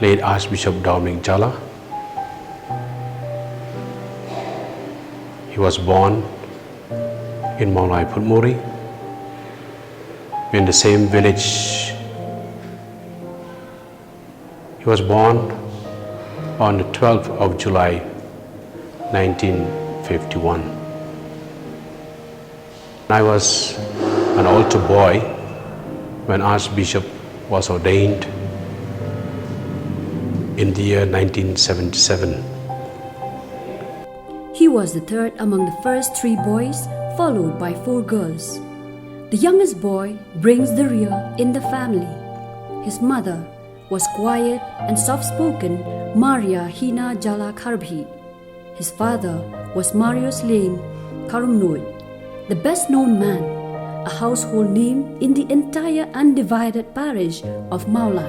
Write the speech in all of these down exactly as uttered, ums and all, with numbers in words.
Late Archbishop Dominic Jala. He was born in Mawlai Phutmuri, in the same village. He was born on the twelfth of July, nineteen fifty-one. I was an altar boy when Archbishop was ordained in the year nineteen seventy-seven. He was the third among the first three boys, followed by four girls. The youngest boy brings the rear in the family. His mother was quiet and soft spoken Maria Hina Jala Kharbhi. His father was Marius Lane Karumnoid, the best known man, a household name in the entire undivided parish of Mawlai.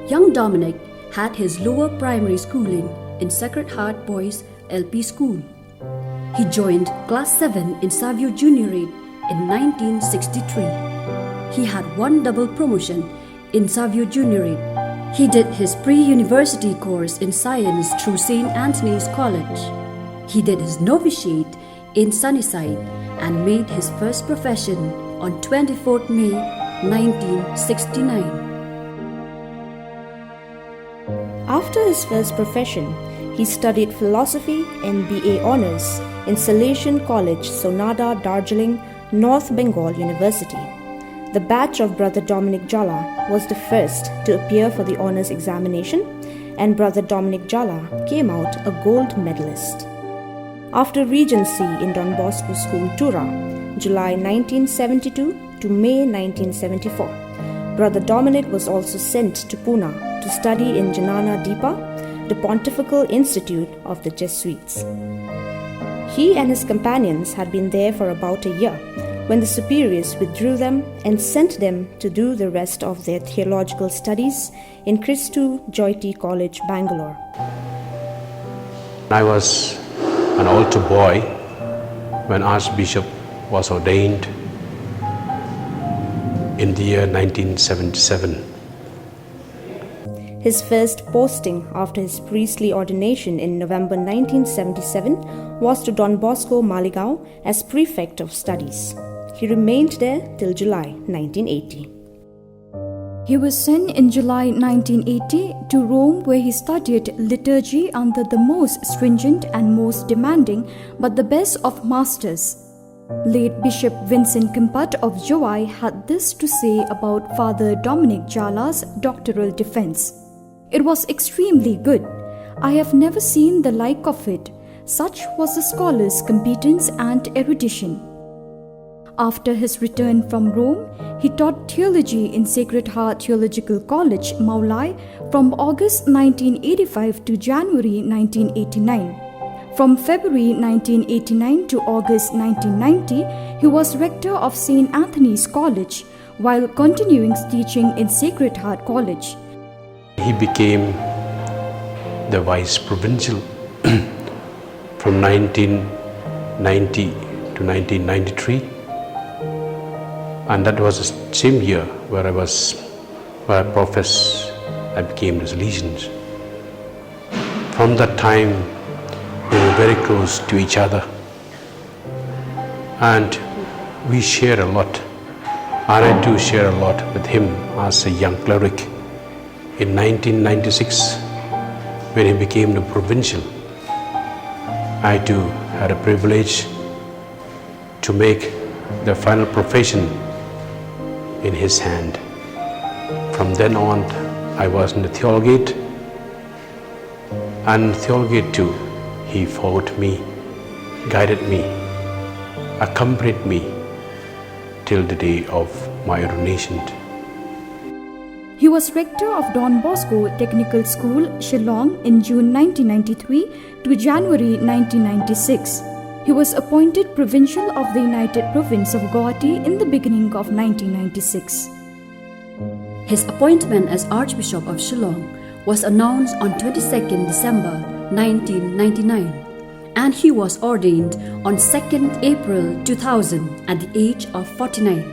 Young Dominic had his lower primary schooling in Sacred Heart Boys L P School. He joined class seven in Savio Juniorate in nineteen sixty-three. He had one double promotion in Savio Juniorate. He did his pre university course in science through Saint Anthony's College. He did his novitiate in Sunnyside and made his first profession on twenty-fourth May nineteen sixty-nine. After his first profession, he studied philosophy and B A honours in Salesian College, Sonada, Darjeeling, North Bengal University. The batch of Brother Dominic Jala was the first to appear for the honours examination, and Brother Dominic Jala came out a gold medalist. After Regency in Don Bosco School, Tura, July nineteen seventy-two to May nineteen seventy-four, Brother Dominic was also sent to Pune to study in Janana Deepa, the Pontifical Institute of the Jesuits. He and his companions had been there for about a year when the superiors withdrew them and sent them to do the rest of their theological studies in Christu Jyothi College, Bangalore. I was an altar boy when Archbishop was ordained in the year nineteen seventy-seven. His first posting after his priestly ordination in November nineteen seventy-seven was to Don Bosco Maligaon as Prefect of Studies. He remained there till July nineteen eighty. He was sent in July nineteen eighty to Rome, where he studied liturgy under the most stringent and most demanding, but the best of masters. Late Bishop Vincent Kimpat of Jowai had this to say about Father Dominic Jala's doctoral defense. It was extremely good. I have never seen the like of it. Such was the scholar's competence and erudition. After his return from Rome, he taught theology in Sacred Heart Theological College, Mawlai, from August nineteen eighty-five to January nineteen eighty-nine. From February nineteen eighty-nine to August nineteen ninety, he was rector of Saint Anthony's College while continuing teaching in Sacred Heart College. He became the vice provincial from nineteen ninety to nineteen ninety-three, and that was the same year where I was, where I professed, I became the Salesians. From that time, we were very close to each other, and we share a lot, and I do share a lot with him as a young cleric. In nineteen ninety-six, when he became the provincial, I too had a privilege to make the final profession in his hand. From then on, I was in the theologate, and theologate too, he followed me, guided me, accompanied me till the day of my ordination. He was rector of Don Bosco Technical School, Shillong, in June nineteen ninety-three to January nineteen ninety-six. He was appointed provincial of the United Province of Guwahati in the beginning of nineteen ninety-six. His appointment as Archbishop of Shillong was announced on twenty-second December nineteen ninety-nine, and he was ordained on second April two thousand at the age of forty-nine.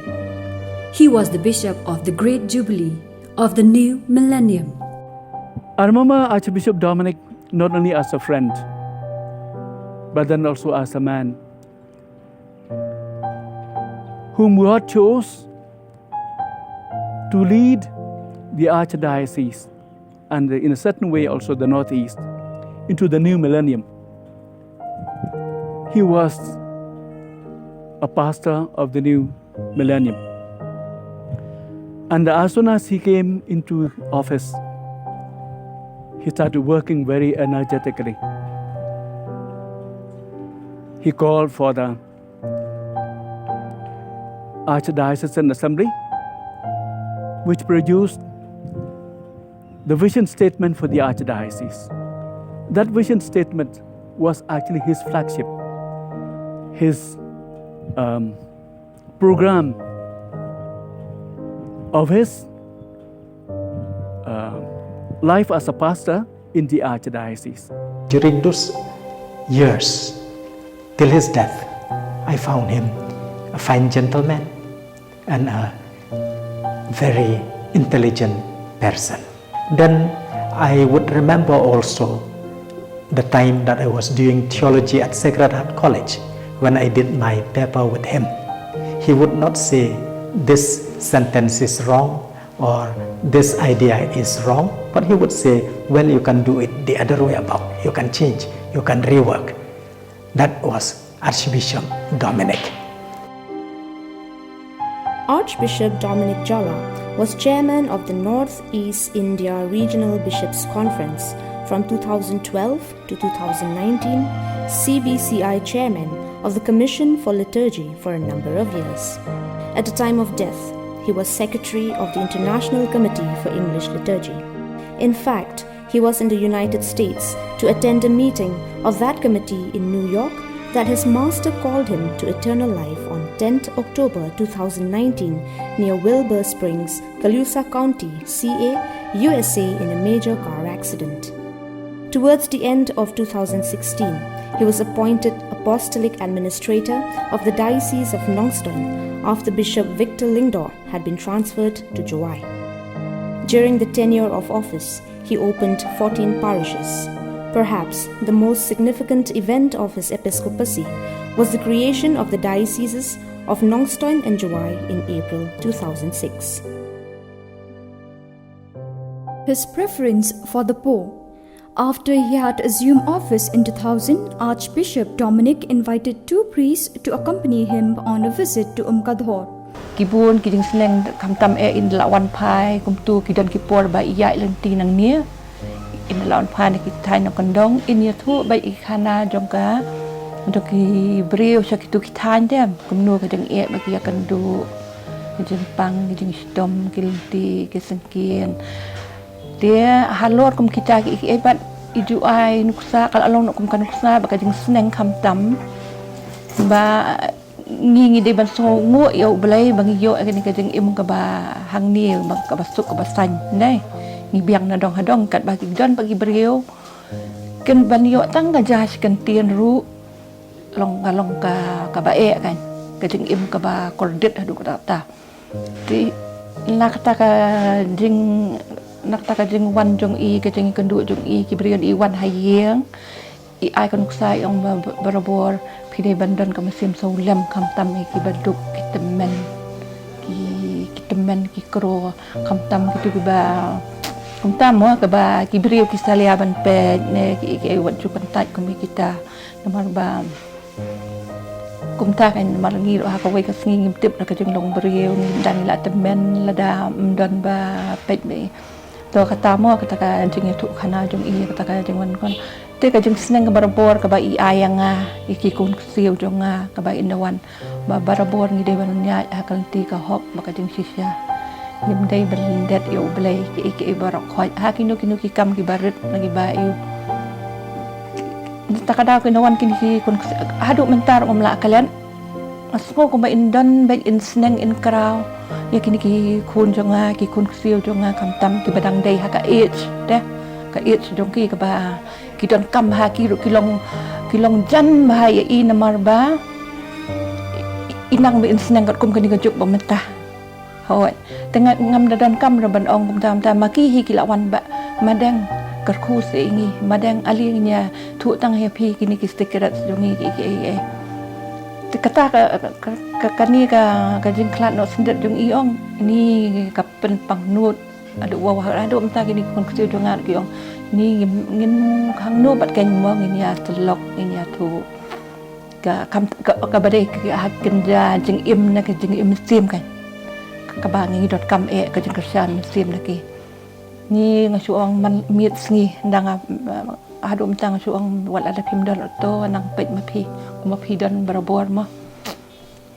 He was the bishop of the Great Jubilee of the new millennium. I remember Archbishop Dominic not only as a friend, but then also as a man whom God chose to lead the Archdiocese and, in a certain way, also the Northeast into the new millennium. He was a pastor of the new millennium. And as soon as he came into office, he started working very energetically. He called for the Archdiocesan Assembly, which produced the vision statement for the Archdiocese. That vision statement was actually his flagship, his um, program of his uh, life as a pastor in the Archdiocese. During those years, till his death, I found him a fine gentleman and a very intelligent person. Then I would remember also the time that I was doing theology at Sacred Heart College when I did my paper with him. He would not say, "This sentence is wrong," or, "This idea is wrong," but he would say, "Well, you can do it the other way about. You can change, you can rework." That was Archbishop Dominic. Archbishop Dominic Jala was chairman of the Northeast India Regional Bishops' Conference from two thousand twelve to two thousand nineteen, C B C I chairman of the Commission for Liturgy for a number of years. At the time of death, he was secretary of the International Committee for English Liturgy. In fact, he was in the United States to attend a meeting of that committee in New York that his master called him to eternal life on tenth October two thousand nineteen near Wilbur Springs, Colusa County, C A, U S A, in a major car accident. Towards the end of two thousand sixteen, he was appointed apostolic administrator of the Diocese of Nongstoin after Bishop Victor Lyngdoh had been transferred to Jowai. During the tenure of office, he opened fourteen parishes. Perhaps the most significant event of his episcopacy was the creation of the dioceses of Nongstoin and Jowai in April two thousand six. His preference for the poor. After he had assumed office in two thousand, Archbishop Dominic invited two priests to accompany him on a visit to Umkadhor. Ki bun ki jingsneng khamtam eh in la wan phai kumtu ki don ki por ba ïaid lynti nangne. In la wan phai na ki thaiñ nongkyndong in ïathuh bad ki khana jong ka, jong ki briew sha kitu ki thaiñ, te kumno ka jingeh ba ki ïakynduh, ka jingpang, ka jingshitom, ki lynti, ki syngkien. Te halor kum kita ki, ki, eh, bad i ju ai nuksa, ka la long noh kum ka nuksa ba ka jingsneng khamtam ba ngi, ngi dei ban sngewnguh ïa U Blei ba ngi ïoh ïa kane ka jingim kaba hangne, ba kaba suk kaba saiñ, ne? Ngi biang na dong ha dong, katba ki don bad ki briew kin ban ïoh tang ka jaka kyntien ruh, long ka, long ka, kaba eh kan, ka jingim kaba kordit haduh katta katta. Te na kata ka jing, na kata ka jingwan jong i, ka jingkynduh jong i, ki briew i wan ha ïing, i ai ka nuksa, i ong ba, ba, barabor phi dei ban don ka mynsiem sawlem khamtam ïa kiba duk, ki tymmen, ki, ki tymmen, ki kro, khamtam kitu kiba, khamtam mo, kaba ki briew ki salia ban peit, ne ki, ki, wat ju kyntait kum ïa kita. Namar ba kumta kan, namar ngi ruh ha kawei ka sngi ngim tip na ka jinglong briew, ngi dang ïa la tymmen lada ym don ba peit ba i. To kata mo, kata ka jingïathuh khana jong i, kata ka jingwan khana. Te ka jingsneng kaba barabor kaba i ai ïa nga, ïa ki khun ksiew jong nga, kaba in da wan ba barabor ngi dei ban ïaid ha ka lynti ka hok bad ka jingshisha. Ngim dei ban lyndet ïa U Blei kiei kiei baroh khoit ha kino kino ki kam kiba rit na kiba ïoh. Te ka daw kino wan kine ki khun ksiew, haduh mynta ruh ngam lah klet. Nga sngew kumba in don bad in sneng in kraw ïa kine ki khun jong nga, ki khun ksiew jong nga khamtam kiba dang dei ha ka age, te ka age jong ki kaba ki donkam bha, ki ruh ki long, ki long jan bha ïa i namar ba i, i nang ba in sneng katkum kane ka juk ba mynta. Hooid. Te nga ngam da donkam ruh ban ong kumta kumta, ma ki hi ki la wan ba, madeng kyrkhu sa ïa ngi, madeng ale ngin ïathuh tang ïa phi kine ki stickers jong ngi ki ki ei ei. Te kata ka, ka, ka, kane ka, ka jingkhlad noh sendit jong i ong, ni ka pynpang nud. Haduh wa, haduh mynta kine ki khun ksiew jong nga ki ong, ni ngin, ngin khang noh bad ka mo ngin ïa tylok, ngin ïathuh. Ka, kam, ka, kaba dei ka, ka ha kynja jingim na ka jingim mynsiem kan. Kaba ngi donkam eh ka jingkyrshan mynsiem na ki. Ngi nga shu ong man miet sngi dang, ah, haduh mynta nga shu ong wat la da phim don auto nang peit ma phi. Kuma phi don barabor mo.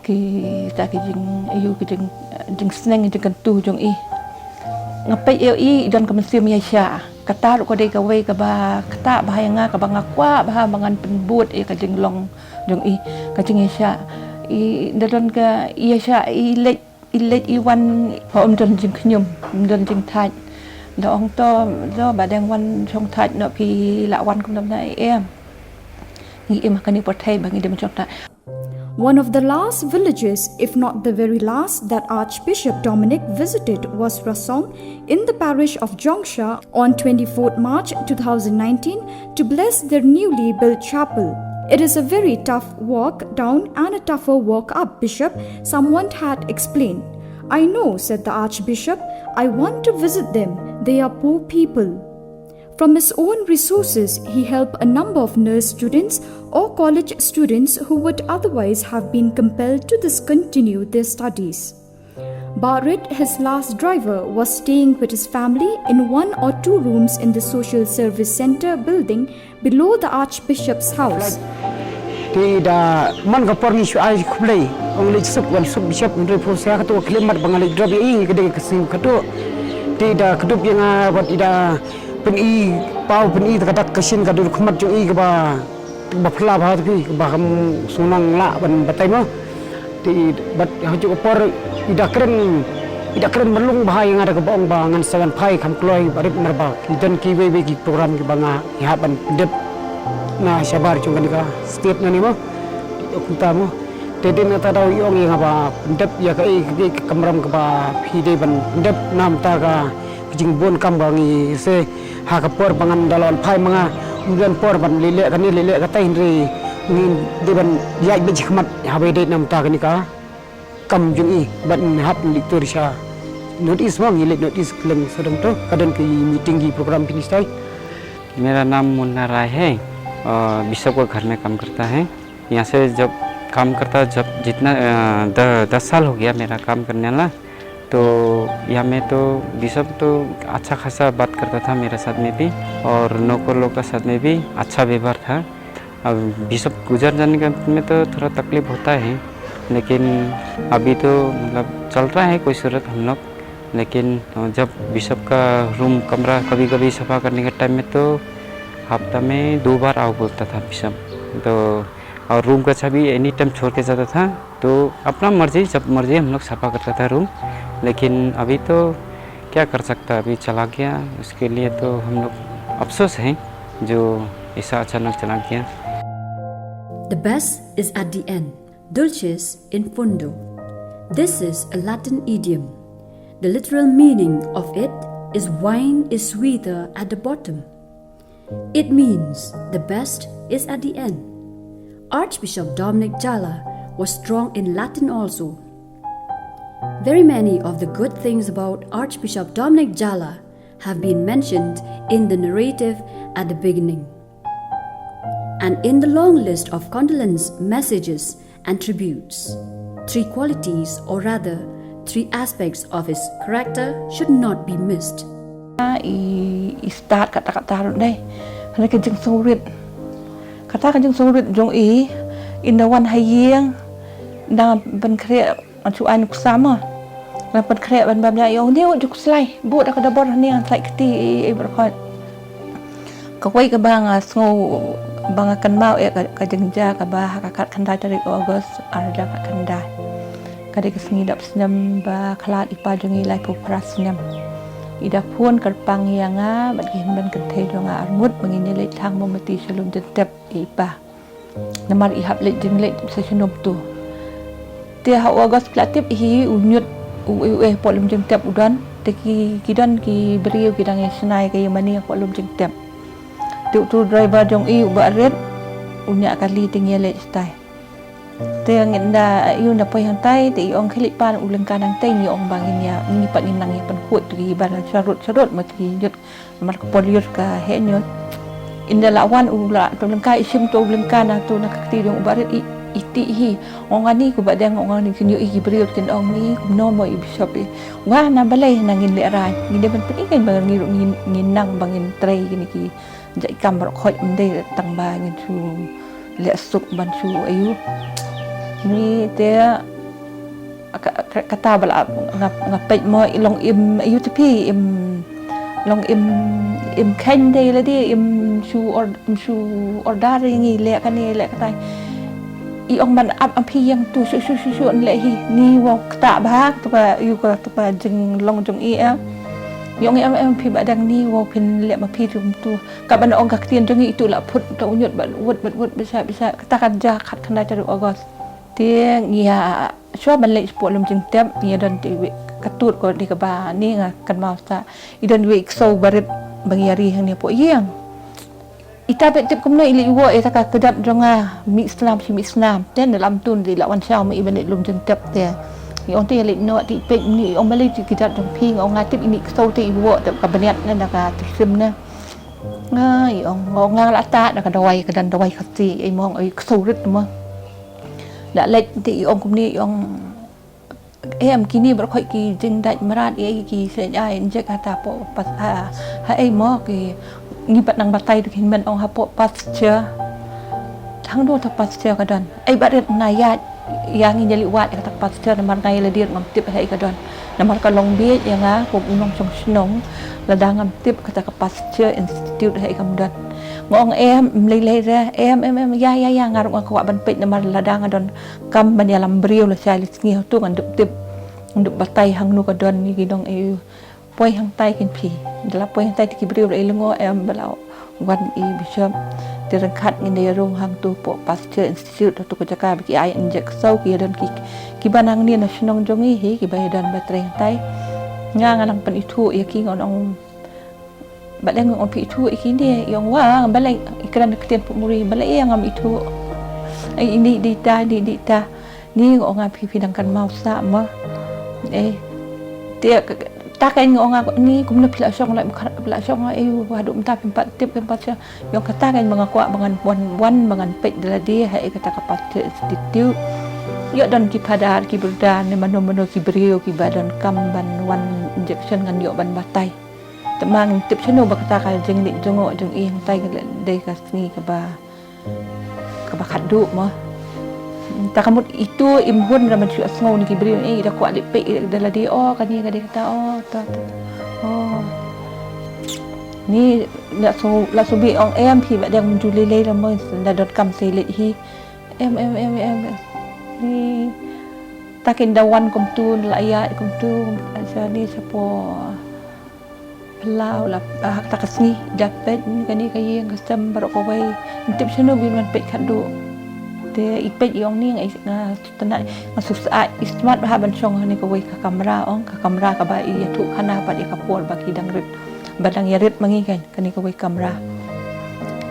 Kita ki jing, ayu ki jing, jingsneng jingkyntu jong i. Nga peit ïa i don ka mynsiem ïa sha. Kata ruh ka dei kawei kaba kata bha ïa nga kaba nga kwah bha ba ngan pynbud ïa ka jinglong jong i, ka jingïashah. I da don ka ïashah i leit, i leit i wan, ha um don jingkhñium, um don jingthait. Da ong to, to ba dang wan shong thait noh phi lah wan kumno na em. Ngi im ha kane pyrthei ba ngi dem shong thait. One of the last villages, if not the very last, that Archbishop Dominic visited was Rasong in the parish of Jongsha on twenty-fourth March two thousand nineteen to bless their newly built chapel. "It is a very tough walk down and a tougher walk up, Bishop," someone had explained. "I know," said the Archbishop. "I want to visit them. They are poor people." From his own resources, he helped a number of nurse students or college students who would otherwise have been compelled to discontinue their studies. Barit, his last driver, was staying with his family in one or two rooms in the Social Service Centre building below the Archbishop's house. Te da man ka por ngi shu ai khublei, ong leit suk, wan suk bishop, hynrei phew sia ka tu ka khlem mat ba nga leit drop ïa i, ka dei ka sngi ka tu. Te da kdup ïa nga bad i da pyni paw, pyni ta ka dak ka shin ka dur khmat jong i kaba, kaba phylla bha te phi, kaba kam sngewlong lah ban batai mo. Te bad ha kajuh ka por i da kren, i da kren ban long bha ïa nga da kaba ong ba ngan sa wan phai kham kloi, ba rit mar ba ki don kiwei wei ki program kiba nga ïa hap ban pyndep na shabar jong kane ka state na ni mo. Te kumta mo. Te dei na ta daw i ong ïa nga ba pyndep ïa kaei kaei ka kamram kaba phi dei ban pyndep na bynta ka jingbun kam ka ngi se ha ka por ba ngan da la wan phai ma nga. Ym don por ban leh leh kane leh leh katai, hynrei ngi dei ban ïaid beit shakhmat ha ba ïadei na bynta kane ka kam jong i, bad ngi hap ngi leit tur sha North East mo, ngi leit North East kylleng sawdong to, ka don ki meeting ki program phi nishtai. मेरा नाम मुन्ना राय है और बिशप का घर में काम करता है। यहाँ से जब काम करता, जब जितना, अ, द-, दस साल हो गया मेरा काम करने वाला। तो यहाँ में तो बिशप तो अच्छा खासा बात करता था मेरे साथ में भी, और नौकर लोग का साथ में भी अच्छा व्यवहार था। अब बिशप गुजर जाने के में तो थोड़ा तकलीफ होता है, लेकिन अभी तो मतलब चल रहा है कोई सूरत हम लोग। लेकिन जब बिशप का रूम, कमरा कभी-कभी सफा करने के टाइम में तो हफ्ता में दो बार आओ बोलता था बिशप। तो और रूम का चाबी एनी टाइम छोड़ के जाता था, तो अपना मर्जी, जब मर्जी हम लोग सफा करता था रूम। लेकिन अभी तो क्या कर सकता, अभी चला गया, उसके लिए तो हम लोग अफसोस हैं जो ऐसा अचानक चला गया। The best is at the end, dulcis in fundo. This is a Latin idiom. The literal meaning of it is wine is sweeter at the bottom. It means the best is at the end. Archbishop Dominic Jala was strong in Latin also. Very many of the good things about Archbishop Dominic Jala have been mentioned in the narrative at the beginning. And in the long list of condolence messages and tributes, three qualities, or rather, three aspects of his character should not be missed. I, i start kata kata ruh dei. Hana ka jingsngewrit. Kata ka jingsngewrit jong i, in da wan ha ïing, da pynkhreh, ngan shu ai nuksa mo. Ngan pynkhreh ban bam ïa i, ong, "Dei u juk slai, buh da ka dabor hangne ngan slai kti i, i, i, berkhot." Kawei kaba nga sngew ba nga kynmaw eh ka, ka jingjia kaba ha ka khatkhyndai tarik August, ar hajar khatkhyndai. Ka dei ka sngi dap snem ba khlad i pa jong i laiphew phra snem. I da phone kyrpang ïa nga bad ki hynmen kynthei jong nga arngut ba ngin ïa leit thang mombati sha lum jyntep ïa i pa. Namar i hap leit jingleit sa shnong tu. Te ha u August phi la tip hi u ñiut U, u, eh, hapoh lum jingtep u don, te ki, ki don ki briew ki dang ïa shna ïa ka ïa mane hapoh lum jingtep. Te utu u driver jong i u Bah Rit, u ñiah kali te ngi ïa leit shatai. Te ngin da, ïa u na poi hangtai, te i ong khie leit pan u lyngkha nangtai, ngi ong ba ngin ïa, ngi pat ngin nang ïa pynkhuid, te ki ban sharud, sharud, ma ki ñiut, namar ka por ïur ka heh ñiut. Ynda la wan u la, to lyngkha i shim to u lyngkha na to na ka kti jong u Bah Rit i, i tih hi. Ong ani ko Bah Deng, ong ani kin ïohi ki briew kin ong ni, kumno mo i Bishop i. Wa na balei na ngin lehraiñ. Ngin dei ban pyni kein ba ngi ruh ngin, ngin nang ba ngin trei kine ki jait kam baroh khoit, ym dei tang ba ngin shu leh suk ban shu ayu. Ni te ka, ka, kata ba la nga, nga peit mo i long im ayu te phi im long im, im kheiñ dei lade im shu or, im shu order ïa ngi leh kane leh katai. I ong ban ap am phi ïa ngtu shu shu shu shu leh hi ni wa kata ba kata ba ïa kata ba jinglong jong i em. I ong em em phi Bah Deng ni wa phin leh ma phi tu tu. Ka ban ong ka ktien jong i tu la phut ta u ñiut ba wut ba wut ba sha ba sha kata ka ja khat khyndai tarik August. Te ngi ïa shuwa ban leit shapoh lum jingtep ngi ïa don te wei ka tut ko dei kaba ni nga kynmaw sa. I don wei i ksew barit ba ngi ïa ri hangne hapoh ïing. Ita peit tip kumno i leit wok ïa ka kjat jong nga mih snam shi mih snam. Te na lam tun te i la wan shaw ma i ban leit lum jingtep te. I ong te ïa leit noh te i peit ni i ong balei te kjat jong phi nga ong nga tip ini ksew te i wok te ka bniat na da ka tyrsim na. Nga i ong nga ong nga la ta da ka dawai ka don dawai ka ti i mong i ksew rit mo. Da leit te i ong kumne i ong em kine baroh khoit ki jingdait mrad ïa ki seng ai injek hata po pas ha, ha ei mo ki ngi pat nang batai tu kin men ong hapoh pasture. Thang do ta pasture ka don. Ei Bah Rit na ïa ïa ngi ñiali wat ïa kata pasture namar ngai la dir ngam tip ha ei ka don. Namar ka long bieit ïa nga ko u nongshong shnong lada ngam tip kata ka pasture institute ha ei kam don. Nga ong em, em lei lei re em em em ïa ïa ïa nga ruh nga kwah ban peit namar lada nga don kam ban ïalam briew la shai la sngi ha tu ngan dup tip ngan dup batai hangno ka don ni ki dong e poi hangtai kin phi. Da la poi hangtai te ki briew la i lyngngoh em ba la wan i Bishop. Te ryngkat ngin da ïarung hangtu poh Pasteur Institute hatu ka jaka ba ki ai injek saw ki ïadon ki, ki ban hangne na shnong jong i hi ki ba ïadon ba trei hangtai. Nga nga nang pynithuh ïa ki nga ong Ba dang ong phi ithuh ïa kine, i ong wa balei i kren ktien Putmuri, balei ïa ngam ithuh. Ai ini dei ta, ini dei ta. Ni nga ong phi phi dang kan mau sa ma. Eh. Te ta kan nga ong ni kumno phi la shong la, la shong ai u haduh mynta phim pat tip phim pat sha. I ong kata kan ba nga kwah ba ngan wan wan ba ngan peit da lade ha i kata ka Pasteur Institute. Ïa don ki phadar ki brother ne mano mano ki briew ki ba don kam ban wan injection ngan ïoh ban batai. Te ma ngin tip shano ba kata ka jingleit jngoh jong i hangtai ka dei ka sngi kaba, kaba khadduh mo. Ta ka mut itu im hun ra ban shu sngew ni ki briew i da kwah leit peit da lade o kane ka dei kata o ta ta. O. Ni la su la su bi ong em phi ba dang ju lei lei la mo da don kam sei leit hi. Em em em em. Ni ta kin da wan kumtu la ïa kumtu sa ni sa po. Phyllaw la, ah, ha kata ka sngi da peit kane ka ïing ka sem baroh kawei. Ngim tip shano ba ngin peit khadduh. Te i peit i ong ni nga, nga sngewtynnat nga sngewsih i smat bha ban shong ha kane kawei ka kamra ong ka kamra kaba i ïathuh khana pat ïa ka por ba ki dang rit. Ba dang ïarit ma ngi kan kane kawei kamra.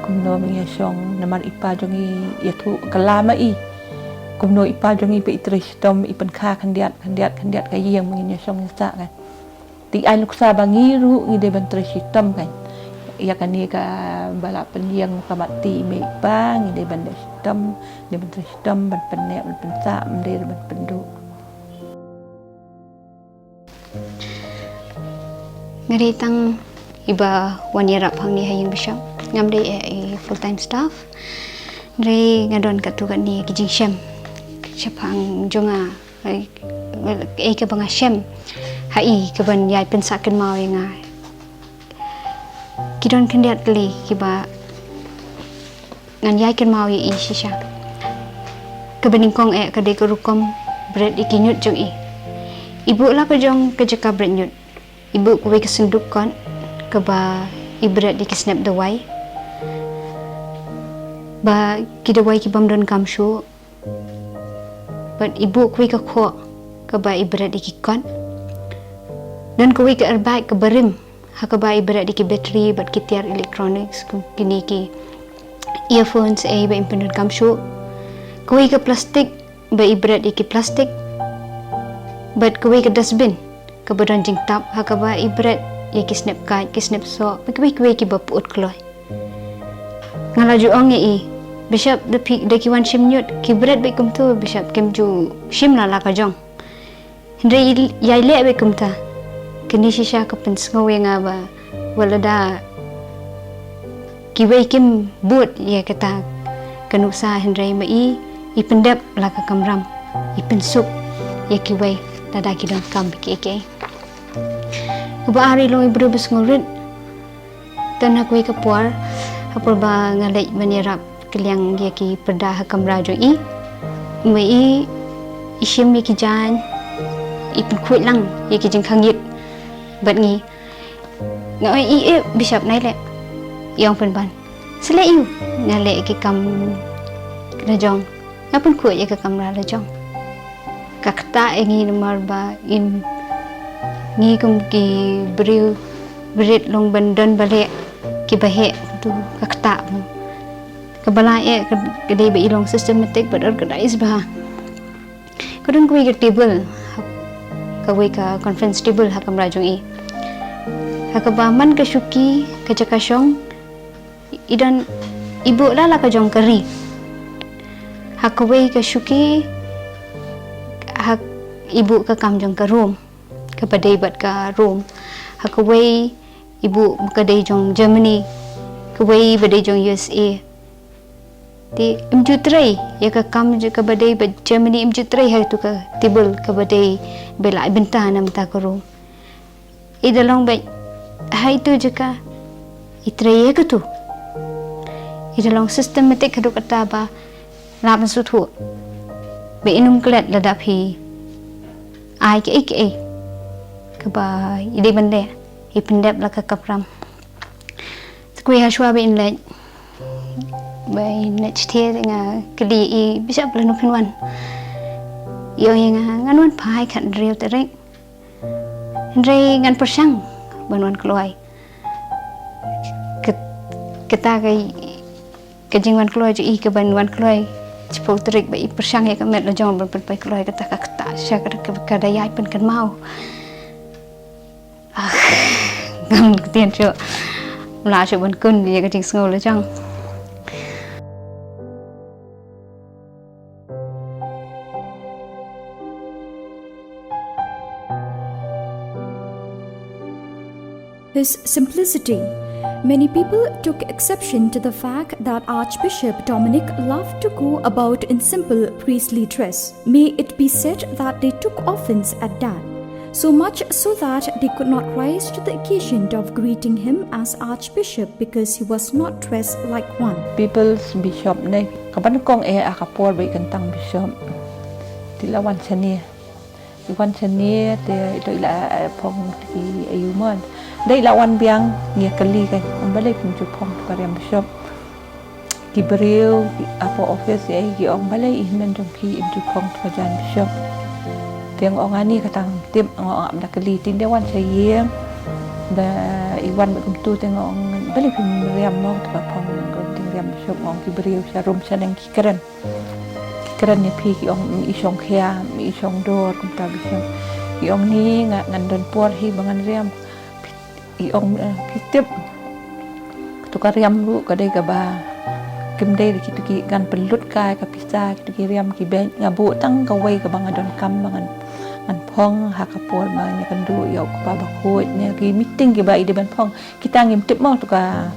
Kumno ma ngi ïa shong namar i pa jong i ïathuh kylla ma i. Kumno i pa jong i ba i trei shitom i pynkha khyndiat khyndiat khyndiat ka ïing ma ngi ïa shong ïa sah kan. Te ai nuksa ba ngi ruh ngi dei ban trei shitom kan. Ïa kane kaba la pynïeng ka mat ti i mei i pa ngi dei ban trei shitom, dei ban trei shitom ban pynneh ban pynsah, ym dei ban pynduh. Nga dei tang iba wan ïarap hangne ha ïing bishop. Ngam dei ei full time staff. Hynrei nga don katto katne ki jingshem shaphang jong nga. Ei, ei kaba nga shem ha i kaban ïai pynsah kynmaw ïa nga. Ki don khyndiat kali kiba ngan ïai kynmaw ïa i shisha. Kaba nyngkong eh ka dei ka rukom bret ïa ki ñiut jong i. I buh la ka jong ka jaka bret ñiut. I buh kawei ka synduk kot kaba i bret ïa ki snep dawai. Ba ki dawai ki bym don kam shuh. Bad i buh kawei ka khoh kaba i bret ïa ki kot. Don kawei ka airbag kaba rim, ha kaba i bret ïa ki battery bad ki tiar electronics, kine ki earphones, ei ba im pyndonkam shuh. Kawei ka plastik, ba i bret ïa ki plastik. Bad kawei ka dustbin, kaba don jingtap, ha kaba i bret ïa ki snep kait, ki snep soh, bad kawei kawei kiba pyut kloi. Nga la ju ong ïa i, Bishop, da phi, da ki wan shim ñiut, ki bret bad kumtu, Bishop, kim ju shim la la ka jong. Hynrei i, ïai leh bad kumta. Kane shisha ka pynsngew ïa nga ba, wat lada kiwei kim bud ïa kata ka nuksa, hynrei ma i, i pyndep la ka kamram, i pynsuk ïa kiwei, lada ki donkam kiei kiei. Kaba ar, i long i briew ba sngewrit. Te na kawei ka por, ha por ba nga leit ban ïarap kylliang ïa ki pyrda ha kamra jong i, ma i, i shim ïa ki jaiñ, i pynkhuid lang ïa ki jingkhangit bad ngi. Nga ong, "I, eh, Bishop, nai leh." I ong pynban, "Sa leh ïa u, nga leh ïa ki kam la jong. Nga pynkhuid ïa ka kamra la jong." Ka ktah ïa ngi namar ba im, ngi kum ki briew brit long ban don ba leh kiba heh, tu ka ktah mo. Kaba lai eh ka, ka dei ba i long systematic bad organized bha. Ka don kawei ka table, kawei ka conference table ha kamra jong i. Ha kaba man ka shuki ka jaka shong, i don, i buh la la ka jong ka ri. Ha kawei ka shuki, ha, i buh ka kam jong ka Rome, kaba dei bad ka Rome. Ha kawei i buh ka dei jong Germany, kawei ba dei jong U S A. Te im ju trei ïa ka kam jong kaba dei bad Germany, im ju trei ha tu ka table kaba dei ba la bynta na bynta ka Rome. I da long ba ha itu jaka i trei ïa katu. I da long systematic haduh katta ba lah ban sngewthuh ba in ym klet lada phi ai kaei kaei kaba i dei ban leh, i pyndep la ka kamram. Te kawei ha shuwa ba in leit, ba in leit shatei, nga kylli i, "Bishop, lano phin wan?" I ong ïa nga, "Ngan wan phai khathynriew tarik." Hynrei ngan pyrshang ban wan kloi. Kat-, kata ka, ka jingwan kloi jong i, ka ban wan kloi shiphew tarik, ba i pyrshang ïa ka met la jong ban pynpoi kloi, kata ka ktah shisha, ka, ka, ka da ïai pynkynmaw. Ah, ngam ktien shuh. Mla shuh ban kun ïa ka jingsngew la jong. His simplicity. Many people took exception to the fact that Archbishop Dominic loved to go about in simple priestly dress. May it be said that they took offense at that. So much so that they could not rise to the occasion of greeting him as Archbishop because he was not dressed like one. People's Bishop ne, ka ban kong eh, ha ka por ba i kyntang Bishop. Te i la wan shane. I wan shane te, te i la, eh, phong te ki ayu mon. Te i la wan biang, ngi ïa kylli ka, "Balei phim ju phong te ka riam Bishop?" Ki briew, ki, hapoh office, eh, ki ong, "Balei i hynmen jong phi im ju phong te ka jaiñ Bishop?" Te nga ong, "Ani, kata ngam tip, nga ong, ngam da kylli." Te i da wan sha ïing, da i wan bad kumtu, te nga ong, "Balei phim riam mo te ka phong, ka jingriam Bishop?" Nga ong, "Ki briew sha Rome shaneng ki kren. Ki kren ïa phi, ki ong, 'Ym i shong khia, ym i shong dor, kumta Bishop.'" I ong, "Ni, nga, ngan don por hi ba ngan riam." I ong, eh, "Phi tip, katu ka riam ruh ka dei kaba, kim dei da kitu ki, ngan pynlut kai ka pisa, kitu ki riam ki bank, nga buh tang kawei kaba nga donkam ba ngan, ngan phong ha ka por ba ngan ïakynduh ïa u kpa bakhuid ne ki meeting kiba i dei ban phong. Kita ngim tip mo tu ka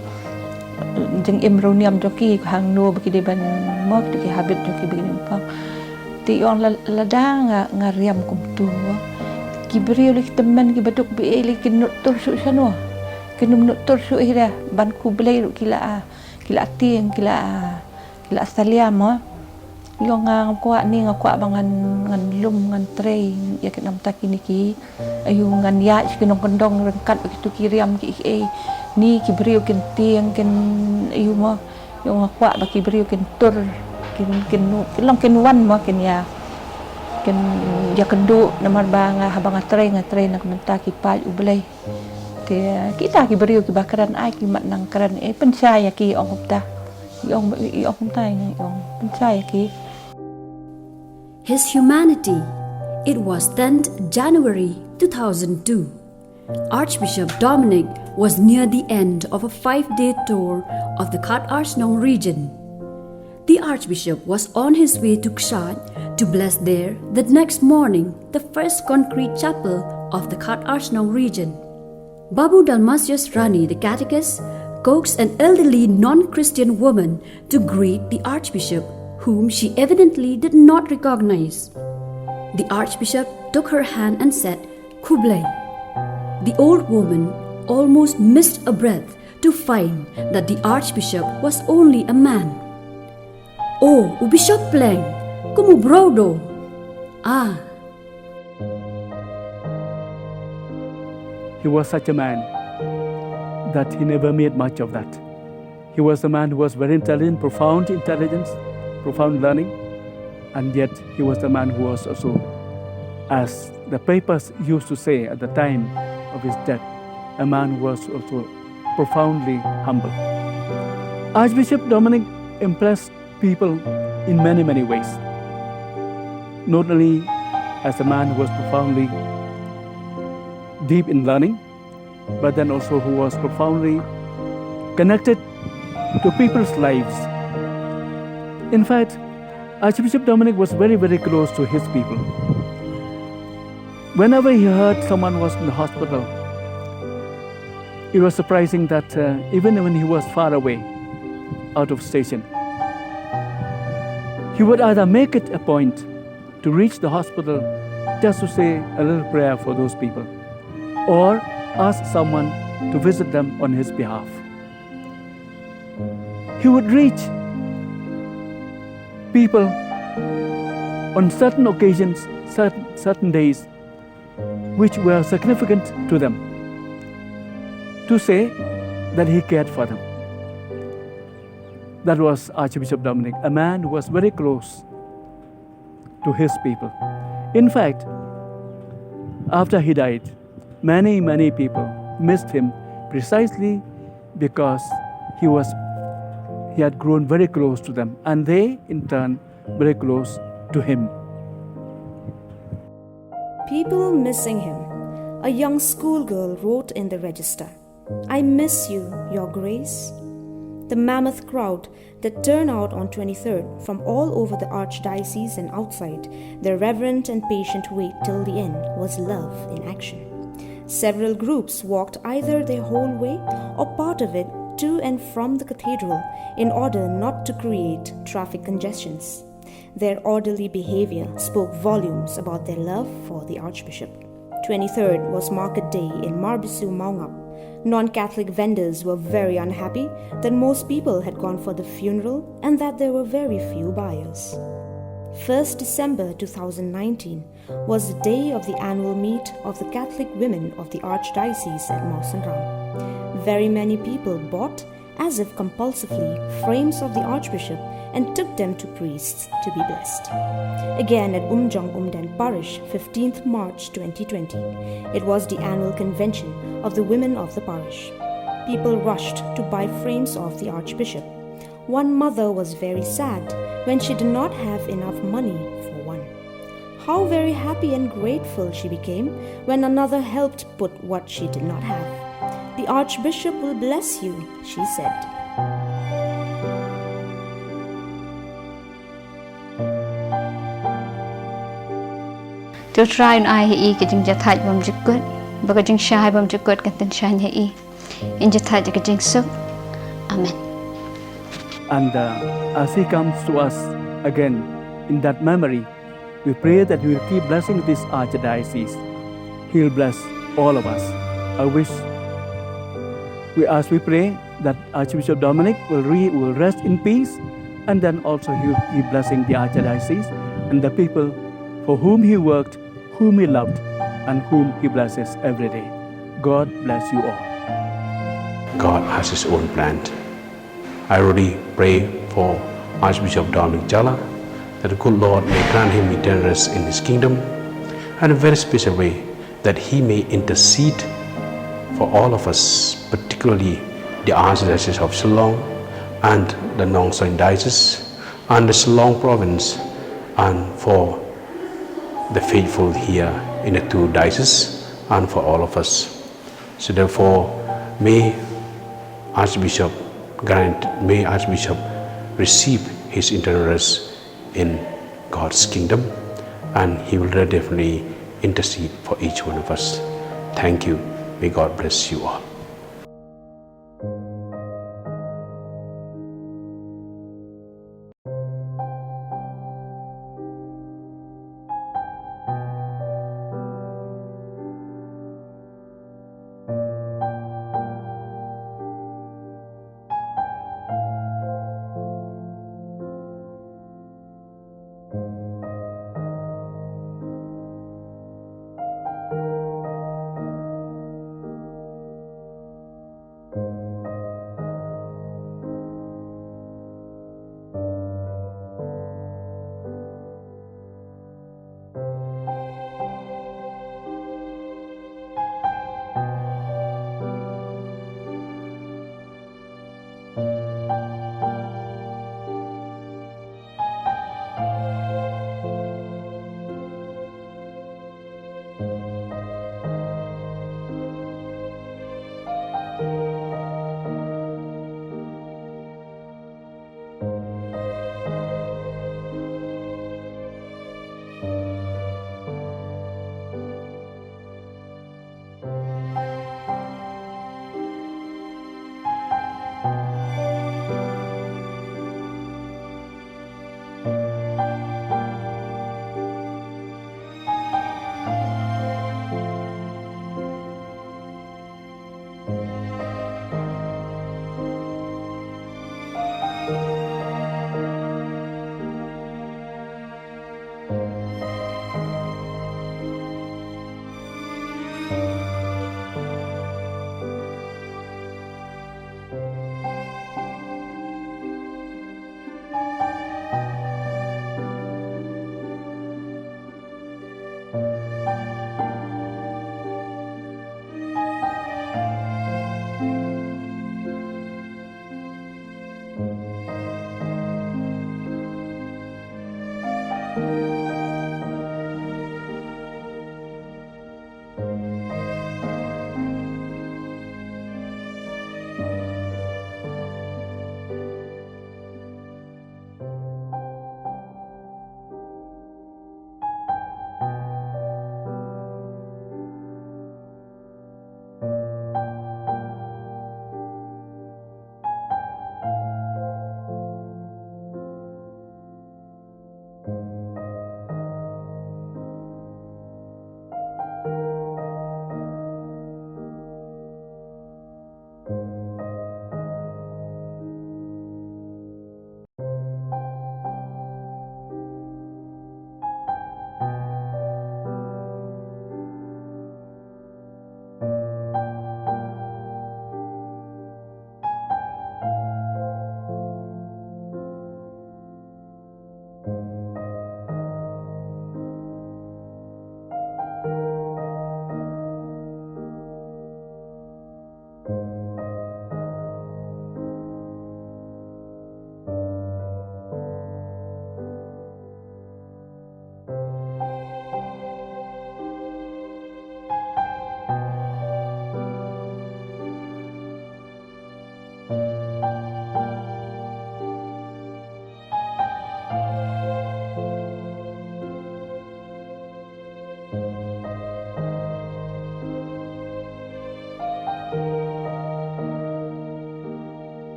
jingim riewniam jong ki, hangno ba ki dei ban mo, kitu ki habit jong ki ba ki dei ban phong." Te i ong, "La, lada nga, nga riam kumtu, ki briew lei ki tymmen kiba duk ba ei lei kin nud tur shuh shano. Kin nud tur shuh hi de, ban khublei ruh ki la, ki la tieng, ki la, ki la salia mo." I ong, "Nga ngam kwah ni, nga kwah ba ngan, ngan lum, ngan trei ïa ki namta kine ki, ayu, ngan ïaid sha ki nongkyndong ryngkat bad kitu ki riam ki, ki, eh, ni ki briew kin tieng, kin, ayu mo." I ong, "Nga kwah ba ki briew kin tur, kin, kin, kin long kin wan mo, kin ïa, Kin ïa kynduh namar ba nga haba nga trei, nga trei na ka bynta ki paid U Blei. Te kita ki briew kiba kren ai ki mat nang kren, eh, pynshai ïa ki, ong kumta. I ong, i ong kumta, i ong pynshai ïa ki. His humanity. It was tenth January two thousand two. Archbishop Dominic was near the end of a five-day tour of the Khat Ar Shnong region. The Archbishop was on his way to Kshaid to bless there the next morning the first concrete chapel of the Khat Ar Shnong region. Babu Dalmasius Rani, the catechist, coaxed an elderly non-Christian woman to greet the Archbishop, whom she evidently did not recognize. The Archbishop took her hand and said, "Khublei." The old woman almost missed a breath to find that the Archbishop was only a man. "Oh, u Bishop Pleng, kum u briew do." Ah. He was such a man that he never made much of that. He was a man who was very intelligent, profound intelligence, profound learning, and yet he was a man who was also, as the papers used to say at the time of his death, a man who was also profoundly humble. Archbishop Dominic impressed people in many, many ways. Not only as a man who was profoundly deep in learning, but then also who was profoundly connected to people's lives. In fact, Archbishop Dominic was very, very close to his people. Whenever he heard someone was in the hospital, it was surprising that, uh, even when he was far away, out of station, he would either make it a point to reach the hospital just to say a little prayer for those people, or ask someone to visit them on his behalf. He would reach people on certain occasions, certain, certain days, which were significant to them, to say that he cared for them. That was Archbishop Dominic, a man who was very close to his people. In fact, after he died, many, many people missed him precisely because he was, he had grown very close to them, and they, in turn, very close to him. People missing him. A young schoolgirl wrote in the register, "I miss you, Your Grace." The mammoth crowd that turned out on twenty-third from all over the archdiocese and outside their reverent and patient wait till the end was love in action. Several groups walked either their whole way or part of it to and from the cathedral in order not to create traffic congestions. Their orderly behavior spoke volumes about their love for the Archbishop. Twenty-third was market day in Marbisu Maungap. Non-Catholic vendors were very unhappy that most people had gone for the funeral and that there were very few buyers. First December two thousand nineteen was the day of the annual meet of the Catholic women of the Archdiocese at Mawsynram. Very many people bought, as if compulsively, frames of the Archbishop and took them to priests to be blessed. Again at Umjong Umden Parish, fifteenth March twenty twenty, it was the annual convention of the women of the parish. People rushed to buy frames of the Archbishop. One mother was very sad when she did not have enough money for one. How very happy and grateful she became when another helped put what she did not have. "The Archbishop will bless you," she said. To U Trai un ai ha i ka jingjahthait bymjukut, ba ka jingshai bymjukut kan tyngshaiñ ha i. Yn jahthait da ka jingsuk. Amen. And, uh, as he comes to us again in that memory, we pray that he will keep blessing this archdiocese. He'll bless all of us. I wish, we, as we pray, that Archbishop Dominic will re-, will rest in peace, and then also he will keep blessing the archdiocese and the people for whom he worked, whom he loved, and whom he blesses every day. God bless you all. God has his own plan. I really pray for Archbishop Dominic Jala that the good Lord may grant him eternal rest in his kingdom, and in a very special way, that he may intercede for all of us, particularly the Archdiocese of Shillong and the Nongstoin Diocese and the Shillong Province, and for the faithful here in the two dioceses, and for all of us. So therefore, may Archbishop grant, may Archbishop receive his eternal rest in God's kingdom, and he will definitely intercede for each one of us. Thank you. May God bless you all.